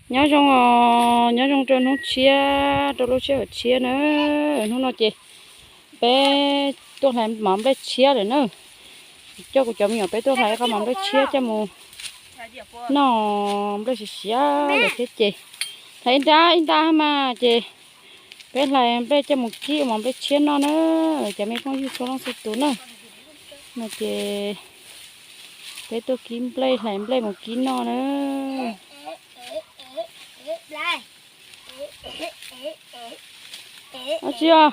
Nyob zoo os, nyob zoo rau hnub tshiab, rau lub sij hawm tshiab na. Hnub no ces peb tuaj hlais mov nplej tshiab lawm na. Coj kuv cov me nyuam peb tuaj hlais ib qho mov nplej tshiab coj mus noj nplej siav siav lawm thiab ces hlais ib nrab ib nrab mas ces peb hlais nplej coj mus kib ua mov nplej tshiab noj na. Cov me phooj ywg txhua leej txhua tus na, no ces peb tuaj kib nplej, hlais nplej mus kib noj na. Dab tsi os?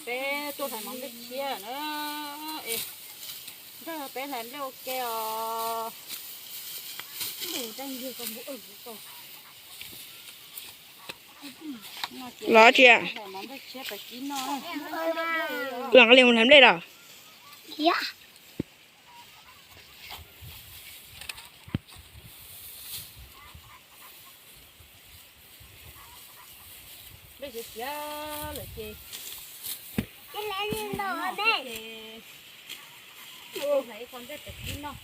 Peb tuaj hlais mov nplej tshiab na. Nrog peb hlais nplej ua ke os. Los tsis, lam li mus hlais nplej los. Nplej siav siav lawm ces hlais ib qho nplej pem kib noj.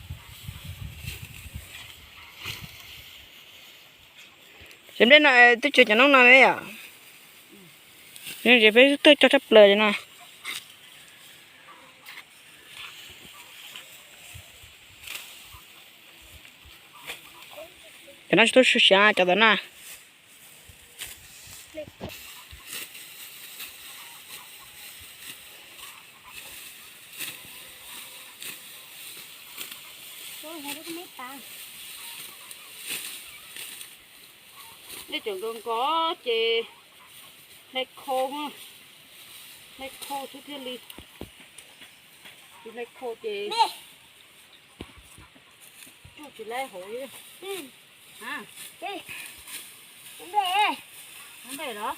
Ces nplej no twb tsis cov noob no me yom. Ces peb twb cog tshaj plaws li no. Cov no tsis tau siav cov ntawm no. Nej cov nkos nkos ces hlais khau, hlais khau xwb thiaj li, tsis hlais khau ces tsis laib hauv li. Nplej los?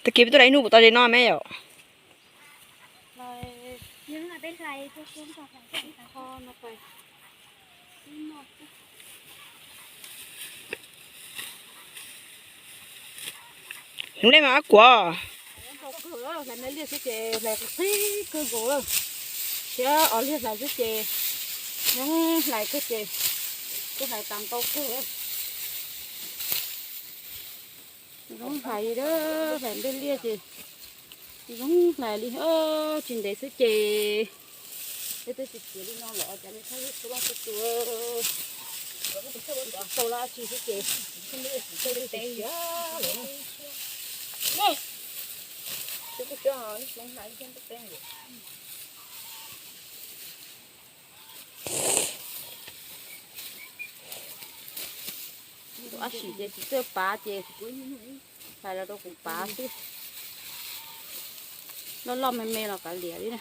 Tag kis peb tuaj hlais ib hnub puas tau li no me yom? Nplej mas ab kuav. Hlais me liaj xwb ces hlais qis kawg nkaus, thiab ob liag hlais xwb ces zoo hlais kawg ces kuj hlais tas ntau kawg. Zoo hlais, hlais nplej liaj ces zoo hlais li, tsis ntev xwb ces peb twb tsis txiav li no lawm. Cov me phooj ywg txhua leej txhua tus, tau dab tsi xwb ces peb twb tsis txiav lawm. Tus ab sim ces tsis txawj pav ces hlais los rau kuv pav xwb. Loj loj me me los kav liam li na.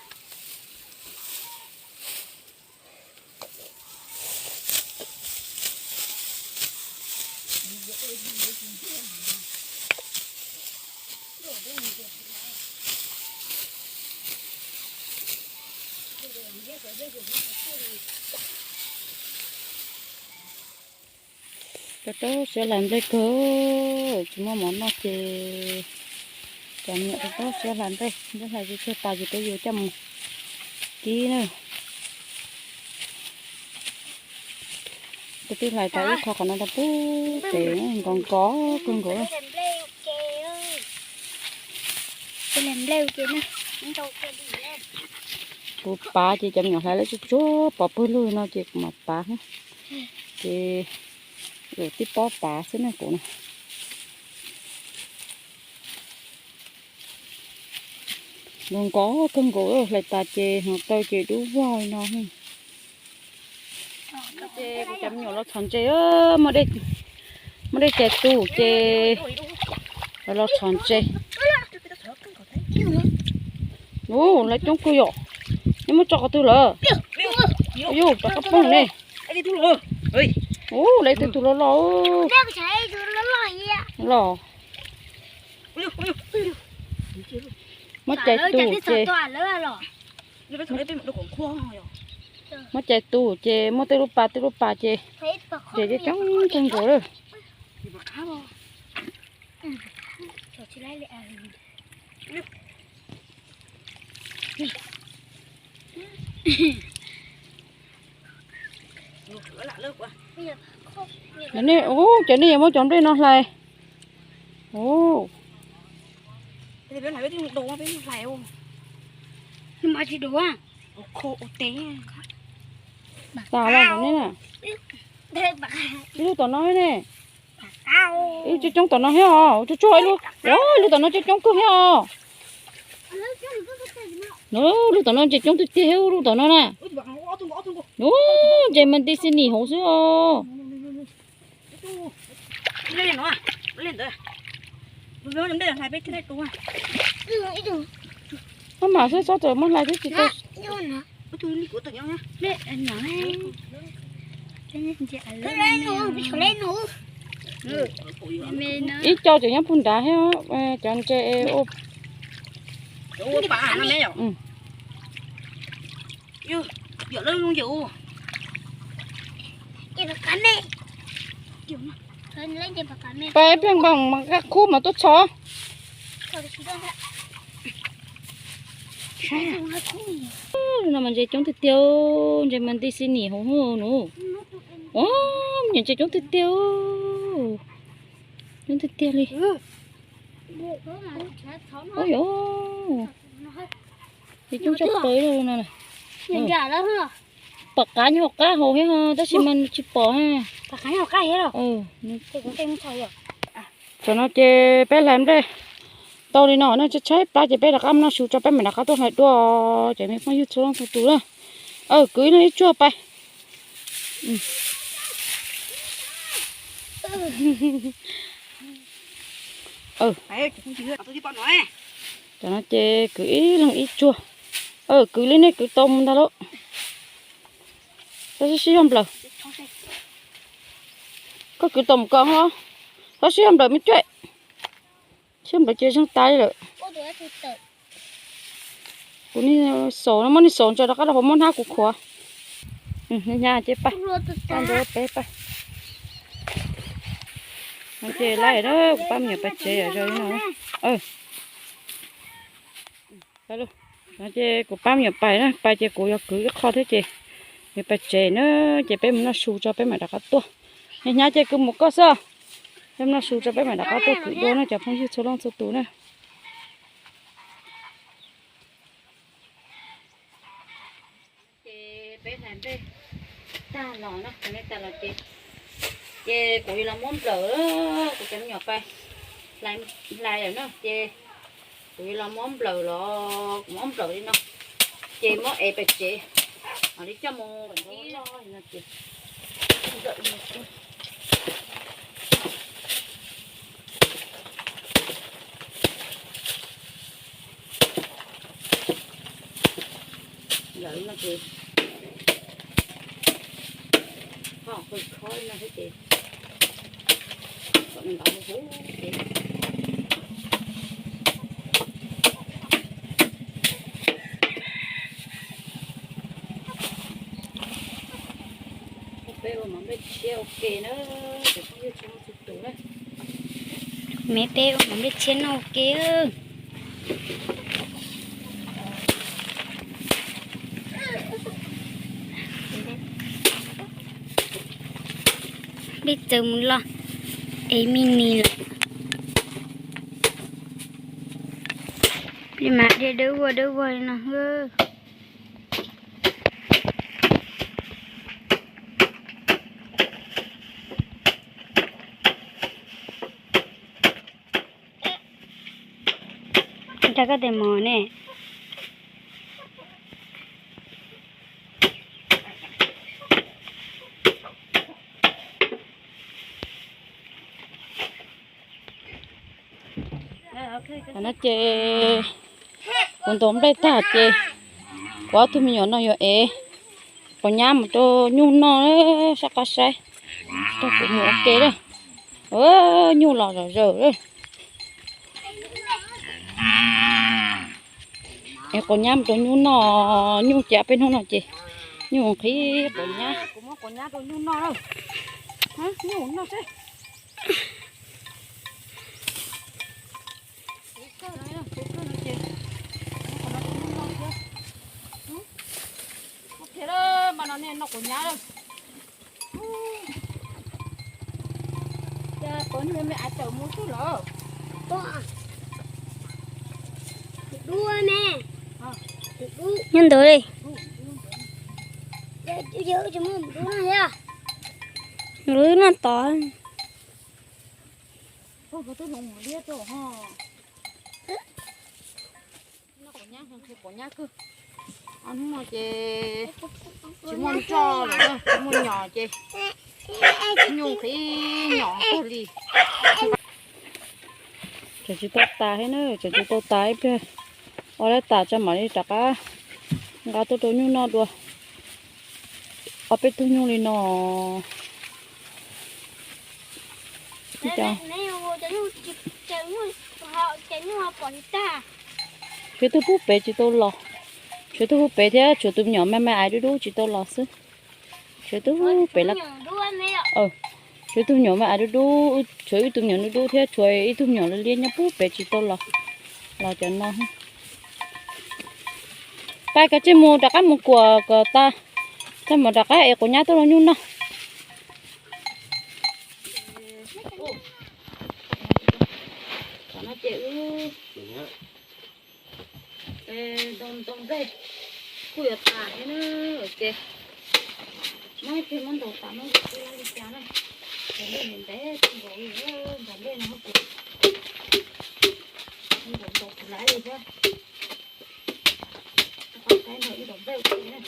Rau rau siab hlais nplej kawg, tsis muaj mov noj ces cov me nyuam rau rau siab hlais nplej, nplej hlais tsis tseg tas ces peb yuav coj mus kib na. Peb twb hlais tas ib qho qhov no rau pub pem, nkos nkos kawg nkaus. Kuv pav ces cov me nyuam hlais lawv tsuag tsuag pov pawg lug no ces kuv mam pav. Ces tib pob pav xwb ne kuv na. Nkos nkos kawg nkaus, hlais tas ces hneev taw ces dub vog li no. Ces kuv cov me nyuam los txhos ntses, muaj dej cais tus ces lawv los txhos ntses. Ub, lawv coob kawg yom. Nej muab tso qhov twg lawm? Yus, rov qab poob ne. Ub, lawv ib tug tus loj loj los. Muab cais tus ces, muab cais tus ces muaj tej lub pas tej lub pas ces, ces coob coob kawg nkaus lawm. Cov nej, ub, cov nej yuav muab cov nplej no hlais. Ub. Tas lawm ne. Ib lub tom no ne. Ib coob coob tom no thiab os, tsuag tsuag ib lub, ib lub tom no coob coob kawg thiab os. Lub tom no ntses coob tiag tiag thiab lub tom no na. Ub, ntses mas nti xi nim hauv xwb os. Maj mam xwb, txhob txawm muab hlais twb tsis tau. Ib co tseem nyob puag nrad thiab, cov ntses ua Pab ib pliag npam mas kab khub mas tuaj txhos. No mas ntses coob tiag tiag, ntses mas nti xi nim hauv nus. Ua, niam ntses coob tiag tiag, coob tiag tiag li. Ua yos, ntses coob tshaj plaws li no. Pom qab nyob hauv qab hauv thiab ho, tab sis mas tsis pom. Tam no ces peb hlais nplej tau li no na, tshaib tshaib plab ces peb rov qab mus noj su tso, peb mam rov qab tuaj hlais dua. Ces me phooj ywg txhua leej txhua tus na, aw, kwv ib leeg ib tsuag pais. Tam no ces kwv ib leeg ib tsuag. Aw, kwv li nej kwv tau mus ntag lauj. Txhob sib sib zog nplawm. Koj kwv tau mus kom ho. Txhob sib zog nplawm me cuab. Sib zog nplawm ces zeeg tas li lawm. Kuv nig xaus no, muab nig xaus ntsaws rov qab rau hauv, muab hnab kuv khuav. Hnyav ces pais, pab ntawd peb pais. No ces lawm na, kuv pab me nyuam pais tsev yom, zoo li no. No ces kuv pab me nyuam pais na, pais ces kuv yuav kwv ib qho thiab ces yuav pais tsev na, ces peb mus noj su tso peb mam rov qab tuaj. Hnyav ces kwv mus koj xwb, peb mus noj su tso peb mam rov qab tuaj kwv dua na cov phooj ywg txhua leej txhua tus na. Ces peb hlais nplej tag los no, hlais nplej tag los ces, ces kuv yuav los muab nplawm, kuv cov me nyuam pais hlais lawm no ces kuv yuav los muab nplawm los, kuv muab nplawm li no ces muab ev pais tsev, mam li coj mus nrau loj li no ces nplawm li no xwb. Lawv no ces ho qw khob li no xwb ces kom nws ntov huv huv ces peb ua mov nplej tshiab ua ke na, cov phooj ywg txhua leej txhua tus na. Me peb ua mov nplej tshiab noj ua ke. Peb txawm mus los ev me nis lawm. Peb mas dawb dawb vog dawb vog li no. Rau koj tes mos ne. No ces kuv ntaus nplej tag ces kuv ob tug me nyuam no yuav ev quav nyab mus rau nyuj noj, sab qab saib, rau kuv mus ua ke lawm. Nyuj los zom zaws lawm. Ev quav nyab mus rau nyuj noj, nyuj cas peb hnub no ces nyuj nqhis quav nyab, kuv muab quav nyab rau nyuj noj, nyuj noj xwb. Kuv nyab, kuv nyab me me a tawm mus xwb los. Dub me, nyob ntawd li. Lub no tod. Kuv nyab, kuv nyab, hnub no ces tsis muaj nroj lawm, tsis muaj nyom ces nyuj qhib nyom kawg li. Tseem tsis tau tas thiab na, tseem tsis tau tas ib pliag, ua lab tas tso mam li rov qab nqa tuaj rau nyuj noj dua. Ob peb tug nyuj li no. Tshuav ib tug pub pem tsis tau los, tshuav ib tug pub pem thiab tshuav tus me nyuam me me aiv dub dub tsis tau los xwb. Tshuav ib tug pem, tshuav ib tug me nyuam me aiv dub dub, tshuav ib tug me nyuam dub dub thiab tshuav ib tug me nyuam liab liab nyob pub pem tsis tau los, los cov no. Pab koj tsij mus rov qab mus kuam kom tas, koj mam rov qab es kuv nyab tuaj rau nyuj noj. Ntau nplej kuj yuav tas thiab na, ces muab ib pliag muab ntaus tas muab ib pliag li cas na. Ntau nplej ntev ntev nkaus li, ntau nplej no ces ntaus ntaus tsis laib li thiab. Qhov saib nrog ib ntaus nplej ua ke na.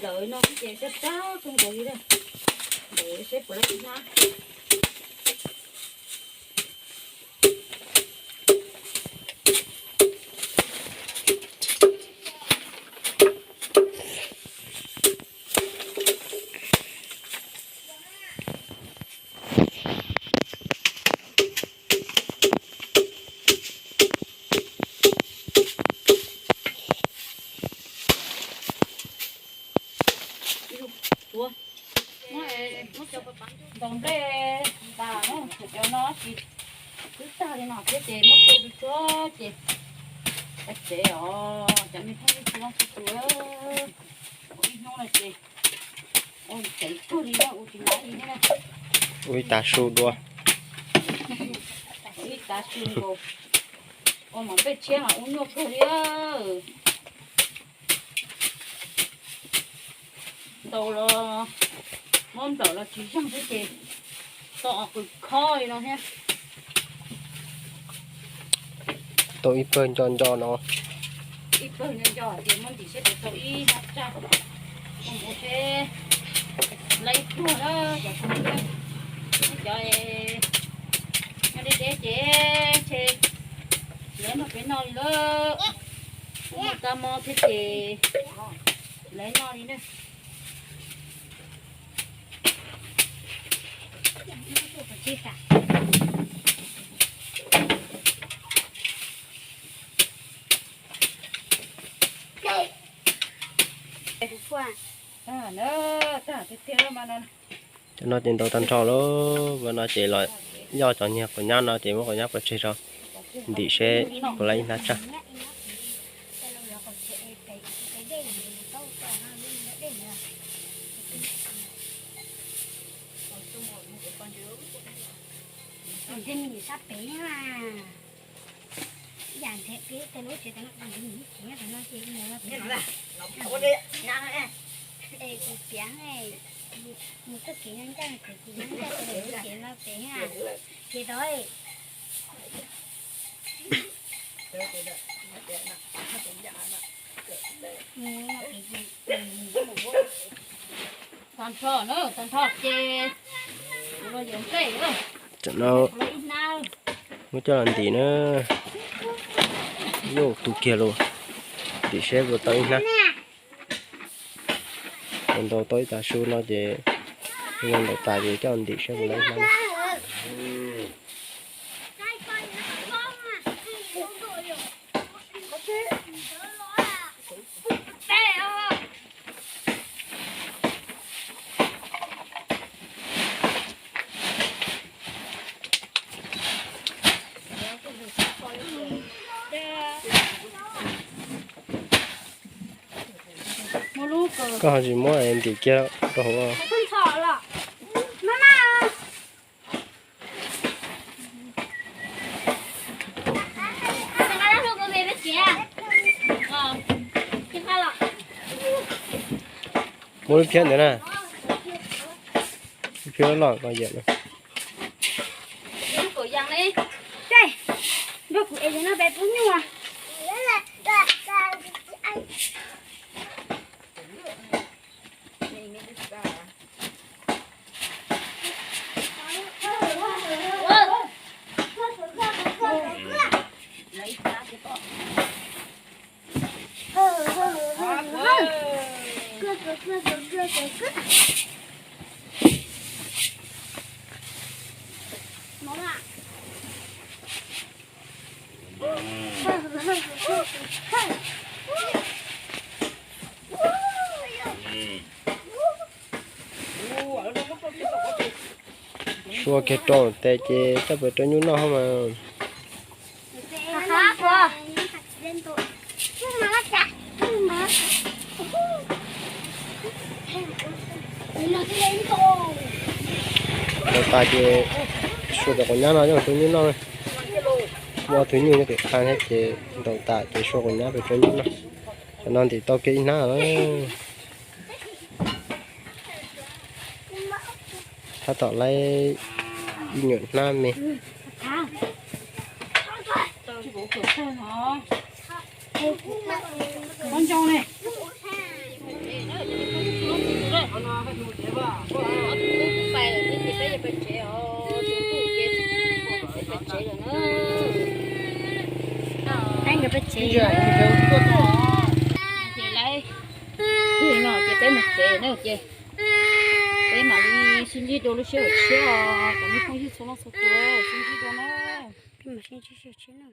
Ntawm no ces sab sab kawg nkaus li, ntawm seb puas laib hnab. Ntaus nplej tas na, cov no tsis twb tag li no thiab ces muab tua tsuag tsuag ces txav tsev os cov me phooj ywg txhua leej txhua tus. Ib hnub no ces ua tsev kawg li na, ua tsis laib li thiab na. Ua ib tav su dua. Ua ib tav su nkaus, ua mas pej tshiab mas ua nyuaj kawg li. Ntaus los muab nplawm los tsis zeeg xwb ces tau qws khob li no thiab. Tau ib pawg nco nco no. Ib pawg nco nco ces muab ntim seb puas tau ib hnab tsaj. Ua mus seb laib pluag na cov phooj ywg. Cov nyob deb deb ces ntshe lawv nrog peb noj li lawm. Ua mus kab mob thiab ces lawv noj li na. Cov no ces ntaus tag nrho lawm, no ces los yoj cov niag quav nyab no ces muab quav nyab pov tseg tso, ntim seb puas laib ib hnab tsaj. Sab pem na. Ib yam nrhiav peb tej lub tsev, tab sis nrhiav ib tsev no ces mus es kuv piav es Tag nrho na, tag nrho ces kuv los yuav nplej na. Tam no muab coj los ntim na. Yuj, tu kiag los, ntim seb puas tau ib hnab. Ua ntau tau ib tag su no ces, ua ntau tas ces coj los ntim seb puas tau ib hnab. Koj ho tsis muab ntim kiag rau hauv. Muab lub phiab ntawd na. Lub phiab loj loj koj yam no. Sua kiag rau tes ces coj pem rau nyuj noj mas. Ntaus tas ces sua pem quav nyab no coj rau nyuj noj. Muaj ob tug nyuj nyob pem qha thiab ces ntaus tas ces sua quav nyab pem rau nyuj noj. Tam no ntim tau kiag ib hnab lawm. Tab tom laib ib nyuam hnab me. Ces peb mus tsev na ces peb mam li sib ntsib dua lub sij hawm tshiab os, cov me phooj ywg txhua leej txhua tus, sib ntsib dua na. Peb mam sib ntsib sij hawm tshiab na.